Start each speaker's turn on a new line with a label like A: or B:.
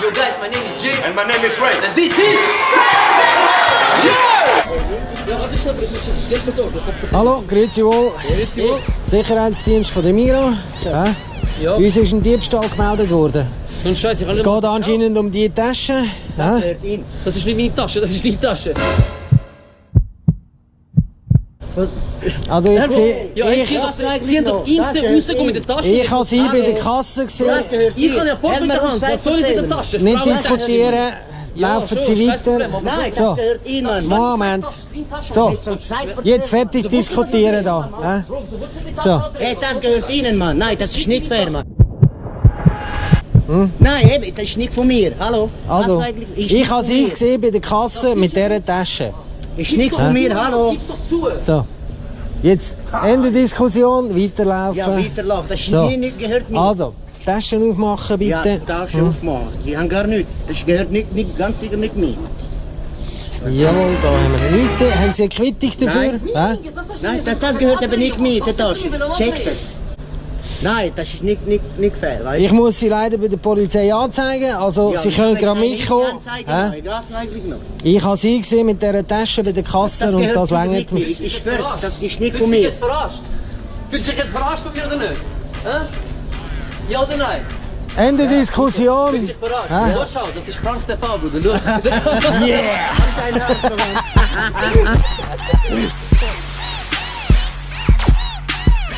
A: Yo guys, my name is Jay.
B: And my name is Ray.
A: And this is...
C: Hallo, grüezi wohl. Sicherheitsdienst von der Migros.
A: Ja.
C: Uns ist ein Diebstahl gemeldet worden.
A: So ein Scheiß, ich kann
C: Es
A: nicht
C: geht anscheinend um die Tasche.
A: Das ist nicht meine Tasche, das ist deine Tasche. Was?
C: Also ich sehe,
A: Ja, Sie haben doch ihn rausgekommen mit der Tasche.
C: ich habe sie bei der Kasse gesehen.
A: Ich habe den Pop in der Hand, was soll ich mit der Tasche?
C: Nicht diskutieren, laufen Sie weiter.
D: Nein,
C: So.
D: das gehört Ihnen.
C: Moment. So, jetzt fertig diskutieren da. So.
D: Hey, das gehört Ihnen, Mann. Nein, das ist nicht fair, Mann. Nein, eben, das ist nicht von mir. Hallo?
C: Also,
D: Das eigentlich- ist
C: ich
D: nicht
C: habe
D: von
C: sie
D: mir.
C: gesehen bei der Kasse mit dieser Tasche.
D: Ist nicht von mir, hallo?
A: Gib's doch zu.
C: So. Jetzt Ende Diskussion, weiterlaufen.
D: Ja, weiterlaufen. Das ist
C: So.
D: nicht, gehört mir.
C: Also, Taschen aufmachen bitte.
D: Ja, Tasche aufmachen. Die haben gar nichts. Das gehört nicht, ganz sicher nicht mir.
C: Jawohl, da haben wir eine Liste. Haben Sie eine Quittung dafür?
D: Nein. Nein, das gehört eben nicht mir, die Tasche. Check das. Nein, das ist nicht fair, weißt du?
C: Ich muss Sie leider bei der Polizei anzeigen. Also,
D: Ja,
C: Sie
D: ich
C: können
D: kann
C: gerade
D: nicht
C: mitkommen.
D: anzeigen,
C: Hä?
D: nein, das eigentlich noch.
C: Ich habe Sie gesehen mit dieser Tasche bei der Kasse und das
D: sicher
C: längert
D: nicht mir.
C: mich.
D: Ich schwör's, das ist nicht
A: Fühlst
D: von
A: du dich
D: mir.
A: jetzt verarscht? Fühlst du dich jetzt verarscht von mir oder nicht? Hä? Ja oder nein?
C: Ende
A: Fühlst
C: Diskussion.
A: du dich verarscht?
C: Hä?
A: So, schau, das ist krankste Fall, Bruder. Schau.
C: Yeah!